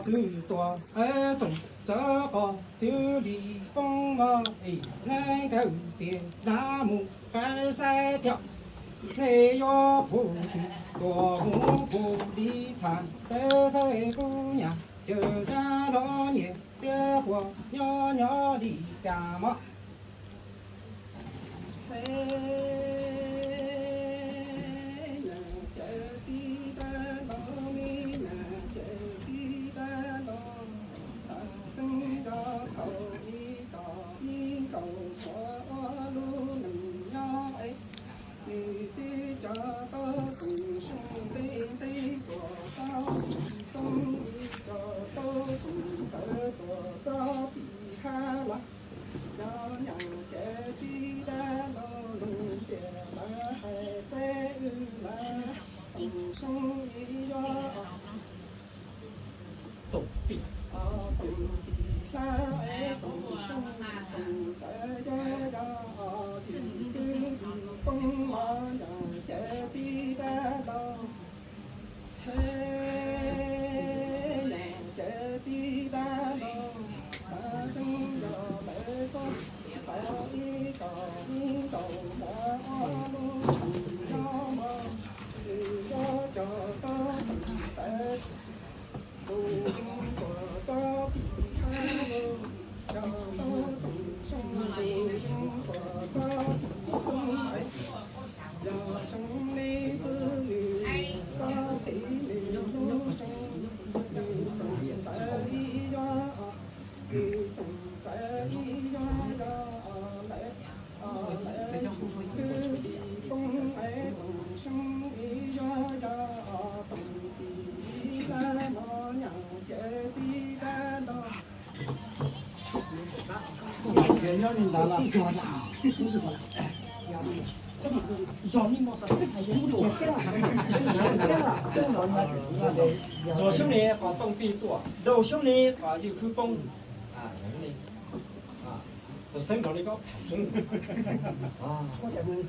twb tuaj es tsoom txawv qos twb li poob mog es, neb nkawd tias zab mus qaib saib tiag, neb yuav phuj twg tuaj mus phuj li txhaj teb, saib kuv nyab caws dab los nyias xiab quas nyob nyob li cas mog. He, nyab caws txij dab laug, me nyab caws txij dab laug, txheeb yog thaum ib kom ib nkaus muaj ob lub neej nyob es, nws twb coj tau tsoom xyoob ntev ntev tuaj txog tim txoob, twb coj tau tsoom txawv tuaj txog tim hab los. Cov nyab caws txij dab laug, lub ntsiab lawv hais xeb wb lawv tsoom xyoob ib yuav toom tim, toom tim hlab es tsoom xyoob tsoom txawv yuav yog tim khwb tim poob los nyab caws txij dab laug. He, nyab caws txij dab laug, txheeb yog lawv txog thaum ib kom ib nkaus muaj ob lub neej nyob mog, nws yuav coj tau tsoom txawv tus yeeb tuaj txog tim hab los, coj tau tsoom xyoob tus yeeb tuaj txog tim txoob es. Yog xyoo li ntxwg nws txoj kev nws lub xyoo, nws tsoom txawv ib yuav, nws tsoom txawv ib yuav yog lawv, lawv xwb tsis poob es tsoom xyoob ib yuav yog toom tim ib hlab los nyab caws txij dab laug. Zuag xyoob li qos toom tim tuaj, daug xyoob li qos ywj khwb poob. Tus xeeb nrog li koj, xeeb li,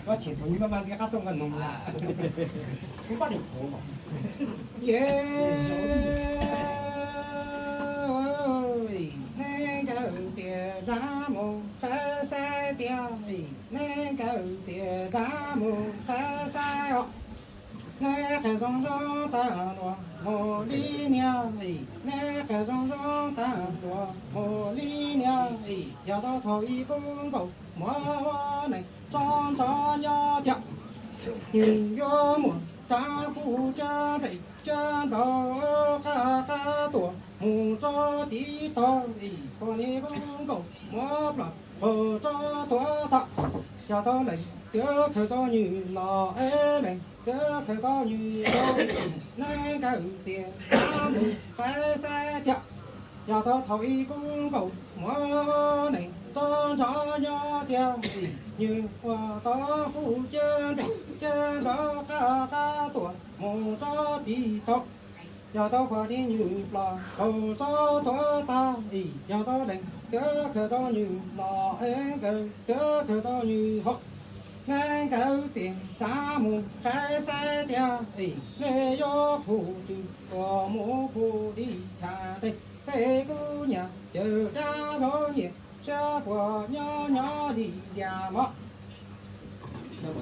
koj cheem tus nyuj maj maj qab tooj nqa noog, kuv pab niam qhuav mas. Neb nkawd tias zab mus qaib saib tiag, neb nkawd tias zab mus qaib saib os. Neb qhia zoo zoo tag nrho mus li niag, neb qhia zoo zoo tag nrho mus li niag, yog tau thaum ib kub nkaus muaj ua neeg tso ntso nyob tiag, nws yuav muaj rab kub cab nplej cab nplaum qab qab tuaj mus rau tim tod, pom niag kub nkaus muaj plom qaug tso tuaj tag, yog tau leej twb khaws tau nws los es leej twb khaws tau nws rau, neb nkawd tias zab mus qaib saib tiag, yog tau thaum ib kub nkaus muaj neeg tso ntso nyob tiag, nws ua tau kub cab nplej cab nplaum qab qab tuaj mus rau tim tod, yog tau khuam niag nws plom qaug tso tuaj tag, yog tau leej twb khaws tau nws los es nkawd twb khaws tau nws haus, neb nkawd tias zab mus qaib saib tiag, neb yuav phuj twg tuaj mus phuj li txhaj teb, saib kuv nyab caws dab los nyias xiab quas nyob nyob li lias mog. Nyab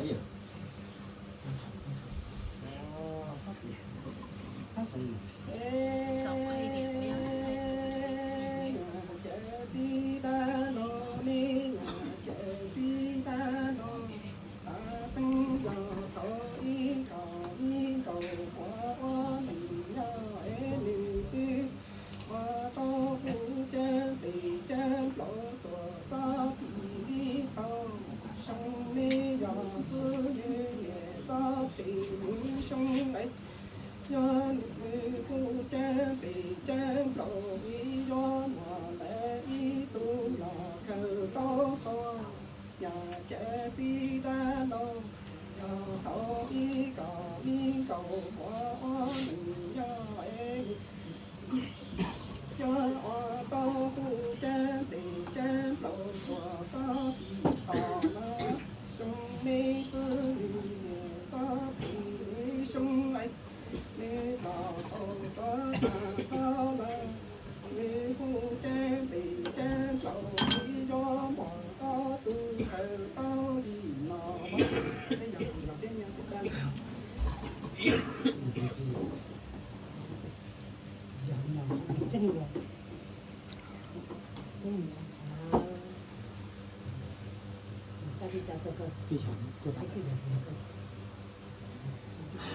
caws txij dab laug, neb nyab caws txij dab laug, txheeb yog thaum ib kom ib nkaus muaj ua neeg nyob es nws twb ua tau kub cab nplej cab nplaum tuaj txog tim li tau, xyoo li yog ntxwg nws niam txoj kev nws xyoo es, yog nws kub cab nplej cab nplaum ib yuav muaj lawv ib tug los khaws tau qhov, nyab caws txij dab laug, yog thaum ib kom ib nkaus muaj ua neeg nyob es, yog ua tau kub cab nplej cab nplaum tuaj txog tim tod los, xyoo li ntxwg nws niam txoj kev nws xyoo es, nws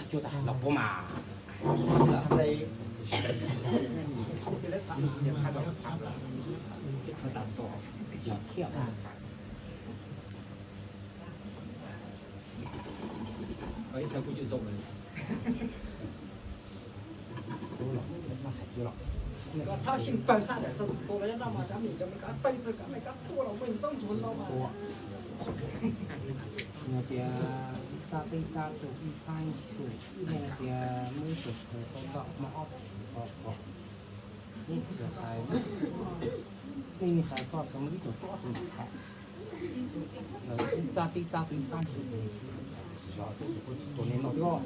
Cuaj tag los puab mas. Xav xeb. Yog thiab. Ib xav kuj coj zoo. Koj txhob xyeej pawg xab ntawm txog txiv tus los nyob no mas cov me nyuam cov me koj pawg txog koj me koj tuaj los muaj xoob ntxuag no mas. Tias txaj teb txaj tus ib fab xyuam, tias muaj ib tug tau tom hmo ob pom pom, ib tug hais, ib hais koj xyov ib tug tuaj tus ntxhais. Txaj teb txaj tus ib fab xyuam, zov tus tus ne no thiab.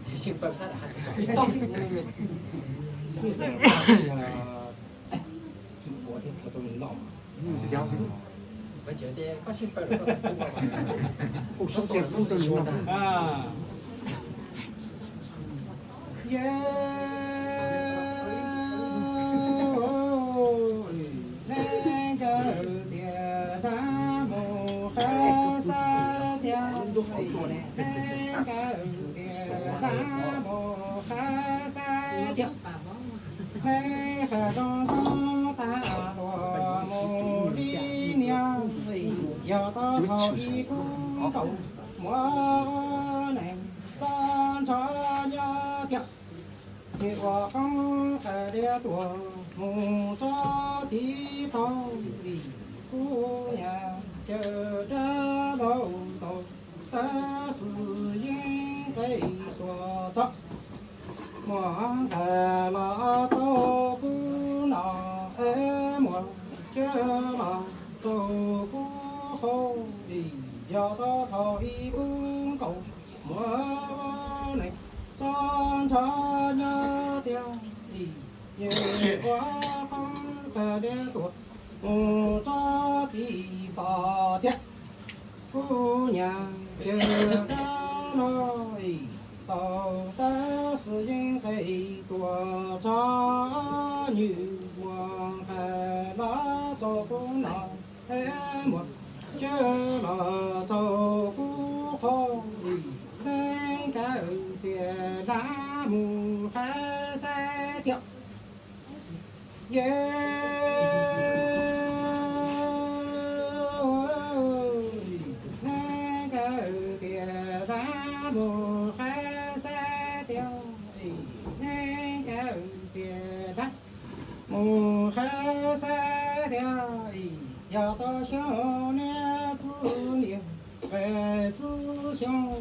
Xyeej pawg xab ntawm txog txiv tus, tus ua thiab kho tus ne no. Yog neej kawg tias dab mus qab xab tiag, neej kawg tias dab mus qab xab tiag. Neej qab zoo zoo tag luag mus li niag, yog tau thaum ib kub nkaus muaj neeg txog ntsho nyob tiag. Ces ua qoob qas diav tuaj mus txog tiv tau li, kuv nyab caw dab laug tau tab sis yeej nqes tuaj txog. Muaj nqes los txog kuv no, es muaj caw los txog kuv qhov li, yog tau thaum ib kub nkaus muaj ua neeg txog ntsho nyob tiag li. Ces ua qoob qas diav tuaj mus txog tiv tau tiag. Kuv nyab caw dab laug tau tab sis yeej nqes tuaj txog, nws muaj nqes los txog kuv no, es muaj caw los txog kuv qhov li, neej kawg tias dab mus qab xab tiag. Yog neej kawg tias dab mus qab xab tiag, neej kawg tias dab mus qab xab tiag. Yog tau xyoo niaj txwv niaj, peb txwv xyoo,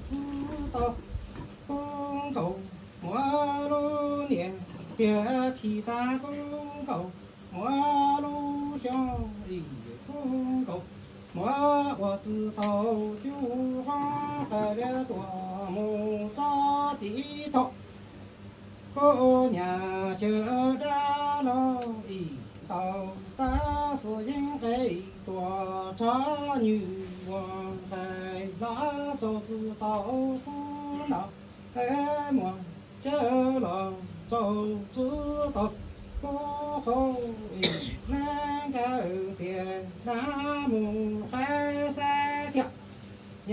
txwv tau kub nkaus muaj lub niag, tias khi tag kub nkaus muaj lub xyoo, kub nkaus muaj ua txwv tau cub qoob qas diav tuaj mus txog tiv tau. Kuv nyab caw dab laug tau tab sis yeej nqes tuaj txog, nws muaj nqes los txog txwv tau kuv no, es muaj caw los txog txwv tau kuv qhov li, neej kawg tias dab mus qab xab tiag.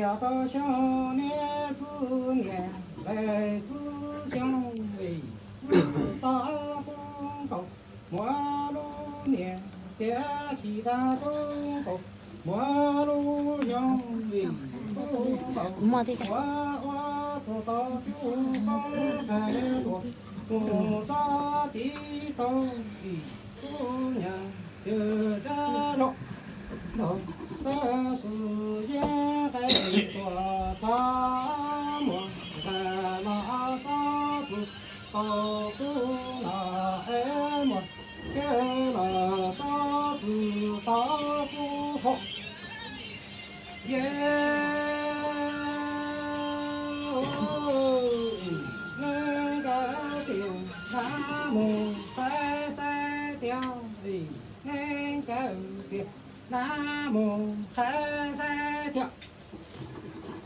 Yog tau xyoo niaj txwv niaj, peb txwv xyoo, txwv tau kub nkaus muaj lub niag, tias khi tag kub nkaus muaj lub xyoo, kub nkaus muaj ua txwv tau cub qoob qas diav tuaj mus txog tiv tau li, kuv nyab caw dab laug tau tab sis yeej nqes tuaj txog, muaj nqes los txog txwv tau kuv no, es muaj caw los txog txwv tau kuv qhov. Yog dab mus qhaib xaib tiag.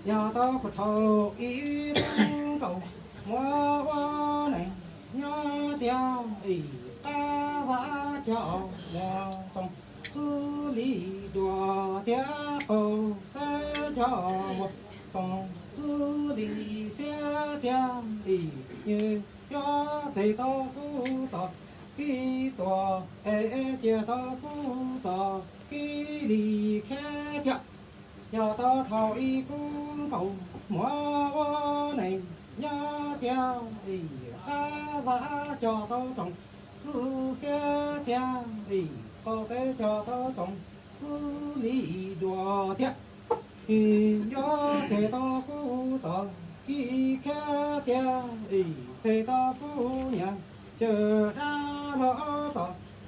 Yog tau kuv thaum ib tug nkaus muab ua neej nyob tiag, ib qab vaj cog muag txoos xws li dua tiag, qaum teb cog muag txoos xws li xiab tiag, ib nws cov txeg tau kuv txoj kev tuag es cia tau kuv txoj kev li khiav tiag. Yog tau thaum ib kuv nkaus muab ua neej nyob tiag, ib qab vaj cog tau txoos xws xiab tiag, ib qaum teb cog tau txoos xws li dua tiag, ib nws cov txeg tau kuv txoj kev khiav tiag, ib txeg tau kuv niam cawm dab los